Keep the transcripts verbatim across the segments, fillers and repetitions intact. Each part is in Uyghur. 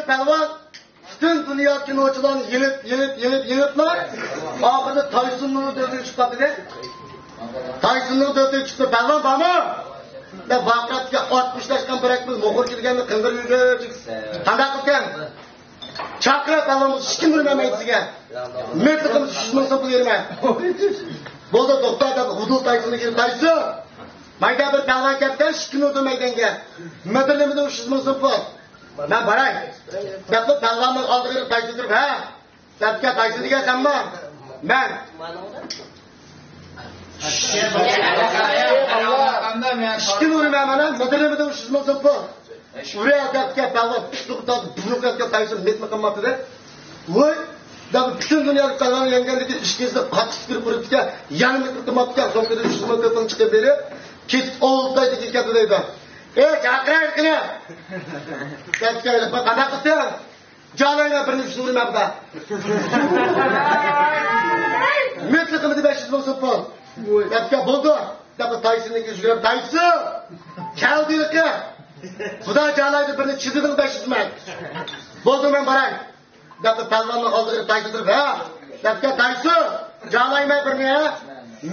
پەلۋان پۈتۈن دۇنيا كىنوچىلارنى يېڭىپ، يېڭىپ، يېڭىپ، يېڭىپلا، ئاخىرىدا تايسوننىڭ دۆلىتىگە چىقىپ قالدى. تايسوننىڭ دۆلىتىگە چىقتى. پەلۋان بارمۇ؟ دەپ ۋارقىراپ، ئاتمىش تاشقان بىرەك بىز موخور كىرگەننى قىلدۇرۇپ يۈرگۈچى. قانداق قىلسەن؟ چاقىر، پەلۋان بولسا ئىككى نۇر مەن دېگەن. مېتىرقىمىز ئۈچ يۈز مىڭ سوم پۇل بېرىمەن. بولدى، توختا دەپ، ھۇدۇل تايسوننى كىرىپ، تايسون. مايدا بىر پەلۋان كەپتە، ئىككى نۇر مەن دېگەن. مېتىرلىمىدە ئۈچ يۈز مىڭ سوم پۇل. مەن باراي. دەپلا پەلۋاننىڭ ئالدىغا كىرىپ تايسون تۇرۇپ، ھە؟ دەپكە تايسون دېگەن سەنمۇ؟ مەن. ئىككى نۇرى مەن مانا، مېتىرلىمىدە ئۈچ يۈز مىڭ سوم پۇل. ئۇرۇيا دەپكە پەلۋان، پۇشتۇقتا بۇرۇق دەپكە تايسون مېتىرنى قىلماپتىدى. ۋوي، دەپ پۈتۈن دۇنيادا پەلۋان يەڭگەندىكى ئىككىسى قاتتىق تۇرۇپ ئۇرۇپتىكەن، يەنە مېتىر قىلماپتىكەن، سومكىدىن ئۈچ يۈز مىڭ كۆپنىڭ چىقىپ بېرىپ، كېتىپ ئولتايدىكى كەپتە دەيدۇ. ئېي، چاقىراي قېنى! دەپكە، قانداق قىلسا؟ جالايمەن بىرنى ئۈچ نۇرى مەن بۇدا. مېتىرلىقىمىدى بەش يۈز مىڭ سوم پۇل. دەپكە، بولدى. دەپ تايسىننىڭ يۈزىگە، تايسىن! كەلدى يىلقى. خۇدا جالايدى بىرنى چىدىدىڭ بەش يۈز مىڭ. بولدى، مەن باراي. دەپ پەلۋاننىڭ ئالدىغا تايسىن تۇرۇپ، ھە؟ دەپكە، تايسىن! جالايمەن بىرنى، ھە؟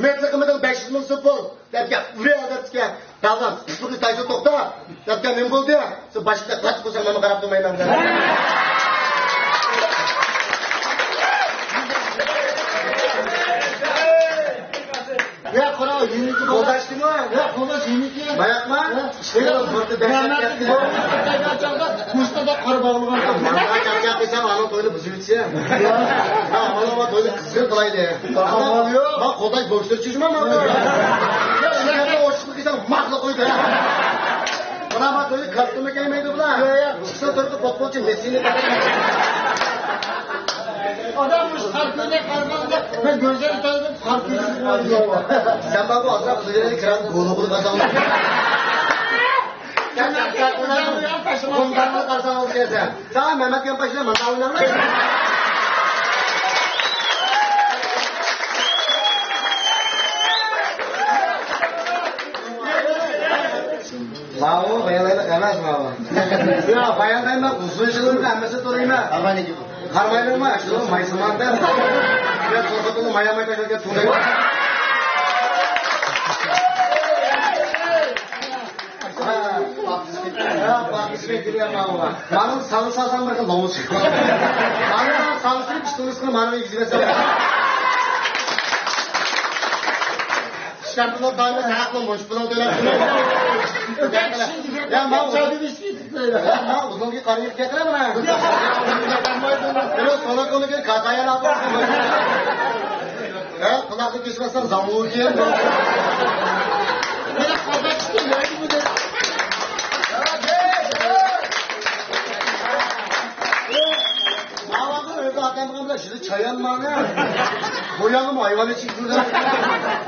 مېتىرلىقىمىدىڭ بەش يۈز مىڭ سوم پۇل. دەپكە، ئۇرۇيا دەپتىكەن. داۋام، پۇتلۇقى تايسا توختا. دەپكە، نېمە بولدى؟ شۇ باشقىدا قاتتىق بولساڭ، ماڭا قاراپ تۇرمايمەن دەپ. يا، قورا، يېنىكى قوغداشتىمۇ؟ يا، قوغداش يېنىكى. باياقما؟ يا. ئىشلىرى بىر دەپ كەتتى. مۇشتادا قارا باغلىغان. ماڭا چاقچاق قىلساڭ، ئانىڭ تويىنى بۇزۇۋېتىسەن. ھە، مانا توينى قىزغىن قىلايلى. مانا قوغداش بوشلۇق چۈشمە ماڭا. ئىشلارنى ئوچۇقلۇق قىلساڭ، ماقلىق قويدى. بۇلار ما توينى كارتونمۇ كەيمەيدۇ بۇلار. ياق، ياق. ئىككىسىنىڭ تۆرىدە پوتبولچى مېسسىنى. ئادەم مۇشۇ قارا كۆزگە قارىغاندا، مەن گۆزەل تەلىدىم، قارا كۆزگە قارىدىم. سەن بار بۇ ئازراق سۈرەيلى كىران گولۇغۇنى قازاڭ. سەن قۇمداننى قازاڭ كەلسەن. ساڭا مەمەت كەمپاشلا مانا ئويناڭلار. ماۋۇ بايانلايدىغان ئەمەس ماۋۇ. يا، بايانلايمەن، ئۇزۇن يىللىرىمدا ھەممىسى تۇرىمەن. قارىمايدىغان شۇ مايسىمان دەپ. يا، تۇرقۇتۇنى ماياماي تاشلىغان تۇرىمەن. ھە، باقىش كېتىدۇ، ماۋۇ. مانا ساڭا سالسام بىر خىل لوڭ چىقىپ قالىدۇ. مانا ساڭا سېلىپ ئۈستۈڭنى سىقىپ مانا يېگۈزۈۋەتسەم. ئىشكەنتىنىڭ تايىنى ھەقنى مۇشۇ پۇلنى تۆلەپ تۇرىمەن. يا، ما ئۇزۇن، يا، ما ئۇزۇنغا قارىيىپ كەتىمەن مانا. يا، سونا كونىكى كاتايا لاپا. ھە، قۇلاقنى كېسىۋەتسەڭ زاڭلۇ كىيەن. مانا قازاق ئىككى يايدى بۇنى. ماۋاغا ئۆزى ئاتامغان بىلەن شىلى چايان مانا. بۇ ياغمۇ ھايۋان ئىچىگە كىردى.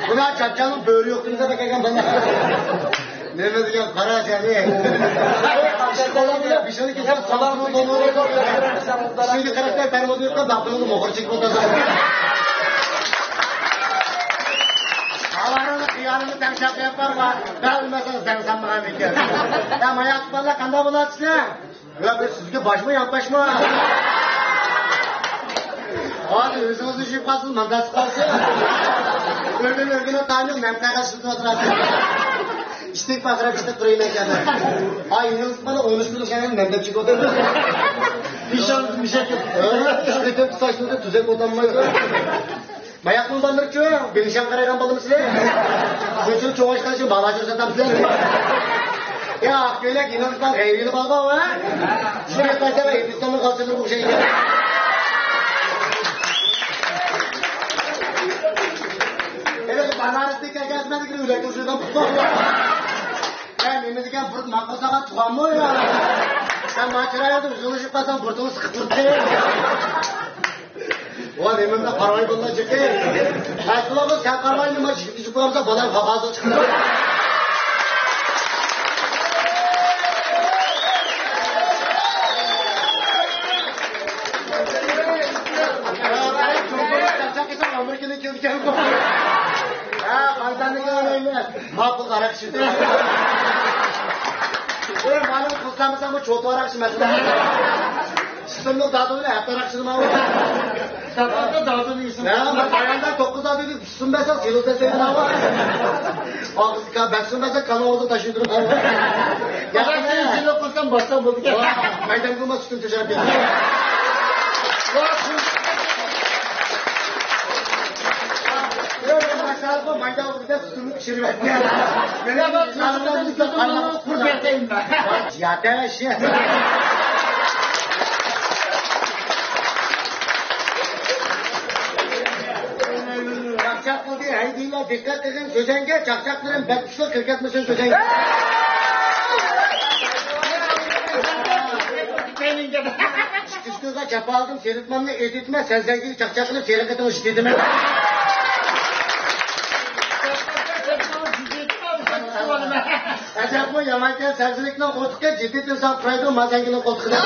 بۇلار چاپچاننىڭ بۆرى يوق دېمىسە كەلگەن بىلەن. نېمە دېگەن قارا سەن. بىشىنى كېسەپ، سامسۇننىڭ دونورى. ئىچىگە قاراپ، تەرمۇ دېيىپ، داپىلىنى موخور چېكىپ ئولتۇرسا. ئاۋارىنى خىيالىنى تەڭشەپ بېرىپ بارغان، بەلمەسىڭىز دەڭ سانمىغان ئىكەن. يا، ماياق بالىلار، قانداق بولاتسىلەر؟ يا، بىر سىزگە باشمۇ، يانپاشمۇ؟ ھازىر ئۆزىڭىزنى يۇيۇپ قالسىڭىز، مانداسىپ قالسىڭىز. ئۆگىنى، ئۆگىنى، تانىيىڭ، نەم قەغەز ئىشلىتىۋاتىدۇ. ئىشتىك پاخىرا ئىشتىك قۇرۇيمەن كەلدى. ئاي، يىللىق بالا ئون ئۈچ كۈن سەن نەمدە چىقىۋاتىدۇ. نىشان، نىشان. ئىشتىك تۇتاشتۇردى، تۈزەپ ئولتۇرمايدۇ. باياقنىڭ بالىلىرىچۇ، بىڭشاڭ قارايدىغان بالىمۇ سىلەر؟ شۇنچىلىك چوڭ ئاشقان ئۈچۈن بالا ئاجرىتامسىلەر؟ يا، ئاق كۆيلەك، يىلىنىڭ غەيرىيلى بالغا ۋە. شۇنى قارىسا، ھىندىستاننىڭ غالچىلىرىغا ئوخشايدۇ. ھېلىقى بانارەستىن كەلگەن ئەزمەنلىكىنى ئۆلەكتە ئۇچۇرغان پۇتبول. يا، نېمە دېگەن بۇرۇت ماقۇل ساغا تۇغانمۇ يا؟ سەن ما چىرايىڭدا ئۇزۇنلىشىپ قالساڭ، بۇرۇتۇڭنى سىقىپ تۇرىدۇ. ۋا، نېمە بىلەن قارىماي بالىلار جىقى. ئەسلىدە سەن قارىماي نېمە جىقى جىقى بولامسەن، بالام قاقاسىغا چىقىدۇ. ئامېرىكىدىن كېلىدىكەن. ھە، قانتاننىڭ ئەمەس. ماقۇل ھاراق ئىچىدۇ. ئۆي، مانا قىلسام، بۇ چوتى ھاراق ئىچمەسمۇ؟ سىستېمنىڭ دادىنى ھەپتە راقشىنى ماۋۇ. ساپاردا دادىنى يېسۇن. ھە، مەن باياندا توققۇز دادىنى سىستېم بەرسەڭ، سىلىل دەسەيدىن ھاۋا. ئاغزىغا بەسسىن بەرسەڭ، كالا ئوغزىغا تاشلىدىن ھاۋا. ياخشى سىلىل قىلسام، باشلاپ بولدى. مەيدان قىلما، سۈتۈم تەشەرەپ يەپ. مايدا ئوغزىدا سۈتۈمنى پىشۇرۇۋەتكەن. يەنە بىر قۇرۇپ ياتايمەن. ياتاش. چاقچاق قىلدى، ھەيدىڭلار، دىققەت قىلغىن، كۆزەڭگە چاقچاقلىرىم بەك كۈچلۈك كىرىپ كەتمىسۇن كۆزەڭگە. ئىككىسىگە جاپالدىم، سېرىتمامنى ئېتىتمە، سەنسەنگىگە چاقچاق قىلىپ سېرىق ئېتىڭ ئىشلىتىمەن. ئەجەبمۇ يامانكەن سەۋزىلىكنىڭ ئوتۇقى، جىددىي تىنساق پۇرايدۇ مازەنگىنىڭ قولتۇقىدا.